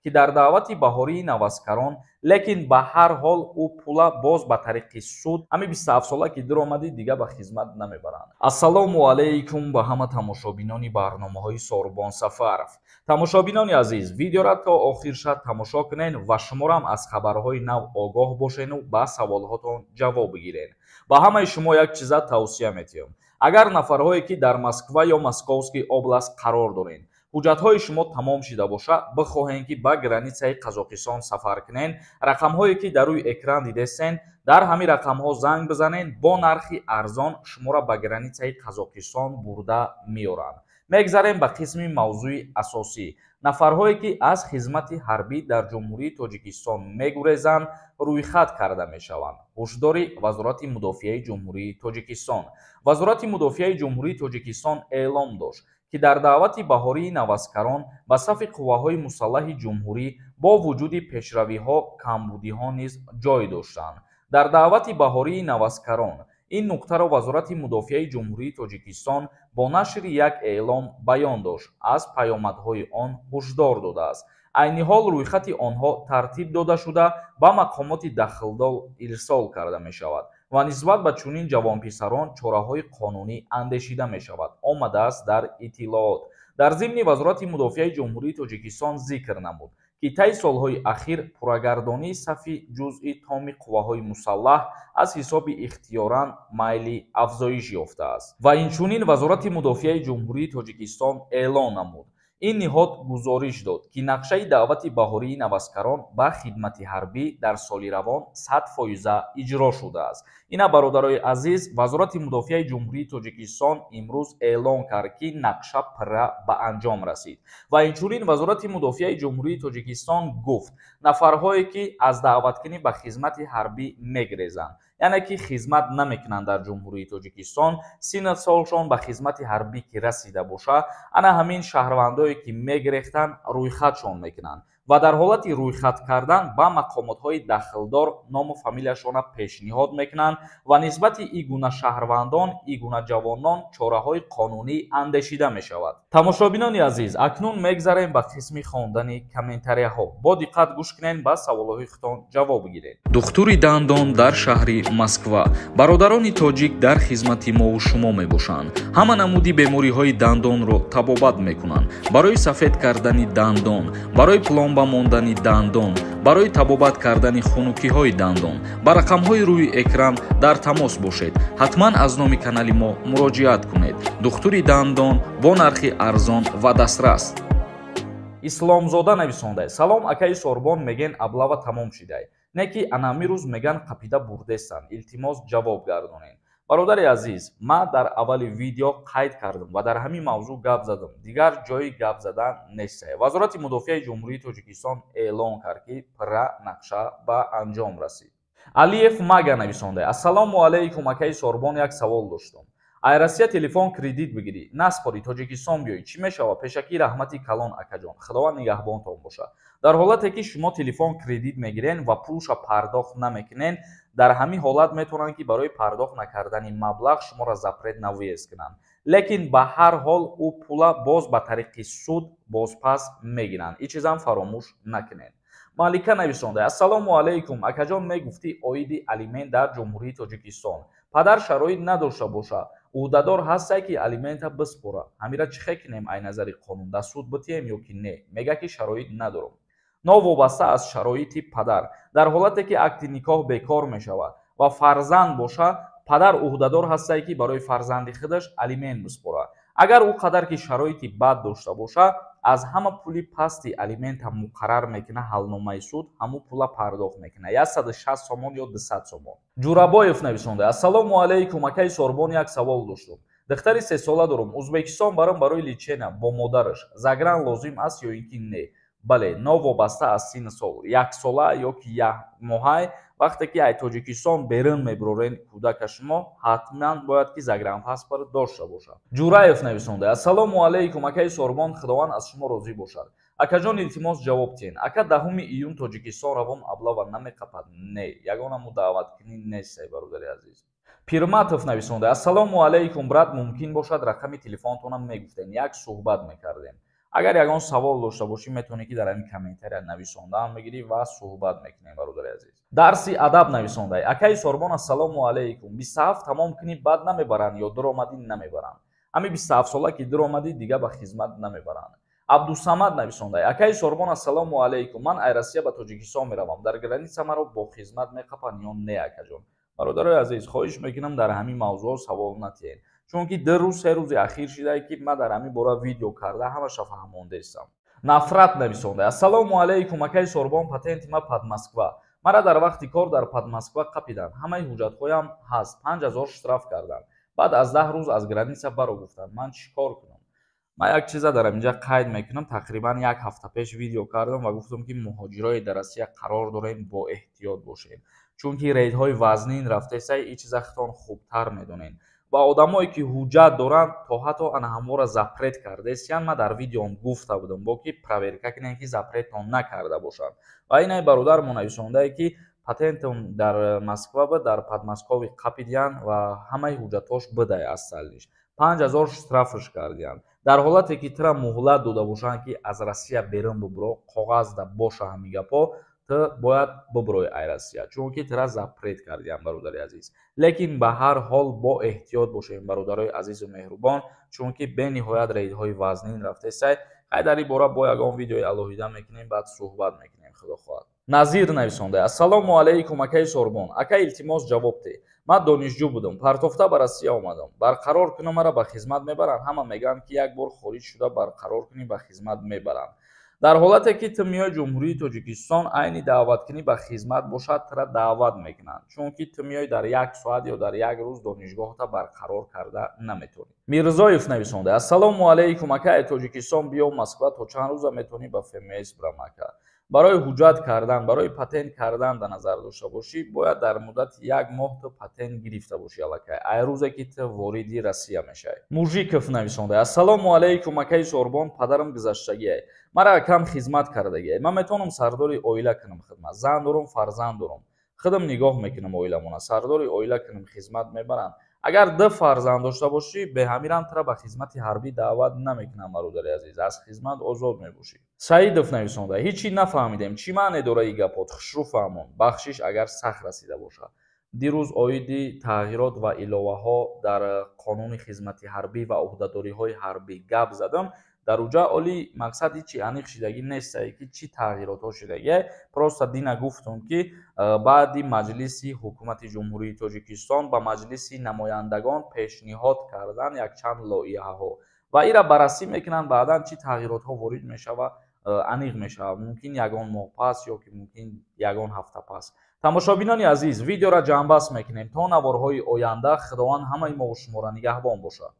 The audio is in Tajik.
Ки дар даъвати баҳории наваскарон, лекин ба ҳар ҳол ӯ пула боз ба тариқи суд ҳами 27-сола ки диромадӣ, дига ба хизмат намебаранд. Ассалому алайкум ба ҳама тамошобинони барномаҳои Сорбон Сафаров. Тамошобинони азиз, видеора то охир шад тамошо кунен ва шуморам аз хабарҳои нав огоҳ бошену ба саволҳотон ҷавоб бигирен. Ба ҳамаи шумо як чиза тавсия метиҳам. Агар нафарҳое, ки дар Москва ё Московский область қарор доред, ҳуҷҷатҳои шумо тамом шида боша, бихоҳем, ки ба границаи Қазоқистон сафар кунен, рақамҳое, ки дар рӯи экран дидестен, дар ҳамин рақамҳо занг бизанен, бо нархи арзон шуморо ба границаи Қазоқистон бурда меоранд. Мегзарем ба қисми мавзӯи асосӣ. Нафарҳое, ки аз хизмати ҳарбӣ дар Ҷумҳурии Тоҷикистон мегурезанд, рӯйхат карда мешаванд. Ҳушдори Вазорати мудофиаи Ҷумҳурии Тоҷикистон. Вазорати мудофиаи Ҷумҳурии Тоҷикистон эълом дошт, ки дар даъвати баҳории наваскарон ба сафи қувваҳои мусаллаҳи ҷумҳурӣ бо вуҷуди пешравиҳо камбудиҳо низ ҷой доштанд. Дар даъвати баҳории наваскарон ин нуктаро Вазорати мудофиаи Ҷумҳурии Тоҷикистон бо нашри як эълом баён дошт, аз паёмадҳои он ҳушдор додааст. Айни ҳол рӯйхати онҳо тартиб дода шуда, ба мақомоти дахлдор ирсол карда мешавад ва нисбат ба чунин ҷавонписарон чораҳои қонунӣ андешида мешавад, омадааст дар иттилоот. Дар зимни Вазорати мудофиаи Ҷумҳурии Тоҷикистон зикр намуд, ки таи солҳои ахир пуррагардонии сафи ҷузъи томи қувваҳои мусаллаҳ аз ҳисоби ихтиёран майли афзоиш ёфтааст. Ва инчунин Вазорати мудофиаи Ҷумҳурии Тоҷикистон эълон намуд. Ин ниҳод гузориш дод, ки нақшаи даъвати баҳории наваскарон ба хидмати ҳарбӣ дар соли равон 100 фоиза иҷро шудааст. Ина, бародарои азиз, Вазорати мудофиаи Ҷумҳурии Тоҷикистон имрӯз эълон кард, ки нақша пурра ба анҷом расид. Ва инчунин Вазорати мудофиаи Ҷумҳурии Тоҷикистон гуфт, нафарҳое, ки аз даъваткунӣ ба хизмати ҳарбӣ мегрезанд, яъне ки хизмат намекунанд дар Ҷумҳурии Тоҷикистон, синну солшон ба хизмати ҳарбӣ ки расида боша, ана ҳамин шаҳрвандое, ки мегрехтанд, рӯйхатшон мекунанд ва дар ҳолати рӯйхат кардан ба мақомотҳои дахлдор ному фамилияшонро пешниҳод мекунанд ва нисбати ин гуна шаҳрвандон, ин гуна ҷавонон чораҳои қонунӣ андешида мешавад. Тамошобинони азиз, акнун мегзарем ба қисми хондани комментарияҳо. Бо диққат гӯш кунед, ба саволҳои худтон ҷавоб бигиред. Духтури дандон дар шаҳри Москва. Бародарони тоҷик дар хизмати мову шумо мебошанд. Ҳама намуди бемориҳои дандонро табобат мекунанд. Барои сафед кардани дандон, барои пломба мондани дандон, барои табобат кардани хунукиҳои дандон ба рақамҳои рӯи экран дар тамос бошед. Ҳатман аз номи канали мо муроҷиат кунед. Духтури дандон бо нархи арзон ва дастрас. Исломзода нависонда: «Салом, акаи Сорбон, меген облава тамом шидай, не ки анами рӯз меган қапида бурдестанд. Илтимос, ҷавоб гардонед.» Бародари азиз, ман дар аввали видео қайд кардам ва дар ҳамин мавзӯъ гап задам, дигар ҷои гап задан нест. Вазорати мудофиаи Ҷумҳурии Тоҷикистон эълон кард, ки пурра нақша ба анҷом расид. Алиев Мага нависонда: «Ассалому алайкум, акаи Сорбон, як савол доштам. Ай Россия телефон кредит бигирӣ, наспорӣ, Тоҷикистон биёӣ, чӣ мешавад? Пешакӣ раҳмати калон, акаҷон, Худованд нигаҳбонтон бошад.» Дар ҳолате ки шумо телефон кредит мегирен ва пулша пардохт намекунен, дар ҳамин ҳолат метавонанд, ки барои пардохт накардани маблағ шуморо запрет на въезд кунанд, лекин ба ҳар ҳол ӯ пула боз ба тариқи суд бозпас мегиранд. Ин чизам фаромӯш накунед. Малика нависонда: «Ассалому алайкум, акаҷон, мегуфтӣ оиди алимент дар Ҷумҳурии Тоҷикистон. Падар шароит надошта боша, ӯҳдадор ҳастае, ки алимента биспора. Ҳамира чӣ хел кунем ай назари қонун, дар суд битиҳем ё ки не? Мега, ки шароит надорам.» Новобаста аз шароити падар, дар ҳолате ки акти никоҳ бекор мешавад ва фарзанд боша, падар ӯҳдадор ҳастае, ки барои фарзанди худаш алимент биспора. Агар ӯ қадар ки шароити бад дошта боша, аз ҳама пули пасти алимента муқаррар мекуна ҳалномаи суд, ҳамун пула пардохт мекуна, 160 сомон ё 200 сомон. Ҷурабоев нависонда: «Ассалому алайкум, акаи Сорбон, як савол доштум. Духтари 3-сола дорум, Узбекистон барам барои лечения бо модараш. Загран лозим аст ё ин ки не?» Бале, новобаста аз синну сол, яксола ё ки якмоҳай, вақте ки ай Тоҷикистон берун мебурорен, кӯдака шумо ҳатман бояд, ки загранпаспорт дошта бошад. Ҷураев нависонда: «Ассалому алайкум, акаи Сорбон, Худованд аз шумо розӣ бошад. Акаҷон, илтимос, ҷавоб диҳен. Ака, 10-уми июн Тоҷикистон равон, облава намеқапад?» Не, ягонаму даъваткунӣ нест, бародари азиз. Пирматов нависонда: «Ассалому алайкум, брат, мумкин бошад, рақами телефонтонам мегуфтем, як суҳбат мекардем.» Агар ягон савол дошта бошӣ, метавонӣ ки дар ҳамин комментария нависондаам мегирӣ ва суҳбат мекунем, бародари азиз. Дарси адаб нависондай: акаи Сорбон, ассалому алайкум. 27 тамом кунӣ, баъд намебаранд ё дуромадӣ намебаранд? Ҳамин 27сола ки дуромадӣ, дига ба хизмат намебаранд. Абдусамад нависондай: акаи Сорбон, ассалому алайкум. Ман ай Россия ба Тоҷикистон меравам, дар граница маро бо хизмат меқапанд ё не, акаҷон? Бародарои азиз, хоҳиш мекунам, дар ҳамин мавзӯъ савол натиҳед, чунки 2 рӯз, 3 рӯзи ахир шидае, ки ман дар ҳамин бора видео карда, ҳамаша фаҳмондаистам. Нафрат нависонда: ассалому алайкум, акаи Сорбон. Патенти ма под Москва, мара дар вақти кор дар под Москва қапиданд. Ҳамаи ҳуҷҷатҳоям ҳаст, 5000 штраф карданд. Баъд аз 10 рӯз аз граница баро гуфтанд. Ман чӣ кор кунам? Ман як чиза дар инҷа қайд мекунам. Тақрибан як ҳафта пеш видео кардам ва гуфтам, ки муҳоҷирои дар Россия қарор дорем, бо эҳтиёт бошем, чунки рейдҳои вазнин рафтесай. И чиза худтон хубтар медонед. Ва одамое ки ҳуҷҷат доранд, то ҳатто ана ҳамвора запрет кардесиян. Ман дар видеом гуфта будам, бо ки проверка кунем, ки запретон накарда бошанд. Ва инай бародармо нависондае, ки патентам дар Москва ба дар Подмосковье қапидиян ва ҳамаи ҳуҷҷатҳош бидай, аз салниш 5000 штрафш кардиянд. Дар ҳолате ки тура муҳлат дода бошанд, ки аз Россия берун бубуро, коғазда боша ҳамин гапҳо, ту бояд бубурои ай Россия, чунки тура запрет кардиям, бародари азиз. Лекин ба ҳар ҳол бо эҳтиёт бошем, бародарои азизу меҳрубон, чунки бениҳоят рейдҳои вазнин рафтесай. Хай, дар ин бора бо ягон видеои алоҳида мекунем, баъд суҳбат мекунем, худо хоҳад. Назир нависонда: ассалому алайкум, акаи Сорбон. Ака, илтимос, ҷавоб деҳ. Ман донишҷӯ будам, партофта ба Россия омадам. Барқарор кунам, мара ба хизмат мебаранд? Ҳама мегӯянд, ки як бор хориҷ шуда барқарор кунӣ, ба хизмат мебаранд. Дар ҳолате ки ту миёи Ҷумҳурии Тоҷикистон, айни даъваткунӣ ба хизмат бошад, тура даъват мекунанд, чунки ту миёи, дар як соат ё дар як рӯз донишгоҳта барқарор карда наметавонӣ. Мирзоев нависонда: ассалому алайкум, ака. Тоҷикистон биё Москва, то чанд рӯза метавонӣ ба ФМС бирам, ака? Барои ҳуҷҷат кардан, барои патент кардан дар назар дошта бошӣ, бояд дар муддати як моҳ ту патент гирифта бошӣ аллакай, ай рӯзе ки ту вориди Россия мешавӣ. Мужиков нависонда: ассалому алайкум, акаи Сорбон. Падарам гузаштагиай, мара акам хизмат кардагиай. Ман метавонам сардори оила кунам хидмат? Зан дорум, фарзанд дорум, худам нигоҳ мекунам оиламона. Сардори оила кунам, хизмат мебаранд? Агар ду фарзанд дошта бошӣ, беҳамирам тура ба хизмати ҳарбӣ даъват намекунам, бародари азиз, аз хизмат озод мебошӣ. Саидов нависонда: ҳечи нафаҳмидем, чӣ маъне дора и гапот? Хушрӯ фаҳмон. Бахшиш, агар сахт расида бошад. Дирӯз оиди тағйирот ва иловаҳо дар қонуни хизмати ҳарбӣ ва ӯҳдадориҳои ҳарбӣ гап задам. Дар уҷа оли мақсад ҳичи аниқ шидагӣ нестае, ки чӣ тағйиротҳо шидагие. Просто дина гуфтум, ки баъди маҷлиси ҳукумати Ҷумҳурии Тоҷикистон ба Маҷлиси намояндагон пешниҳод кардан якчанд лоиҳаҳо ва ира баррасӣ мекунанд. Баъдан чӣ тағйиротҳо ворид мешавад, аниқ мешавад, мумкин ягон моҳ пас ё ки мумкин ягон ҳафта пас. Тамошобинони азиз, видеоро ҷамъбаст мекунем. То наворҳои оянда Худованд ҳамаи мову шуморо нигаҳбон бошад.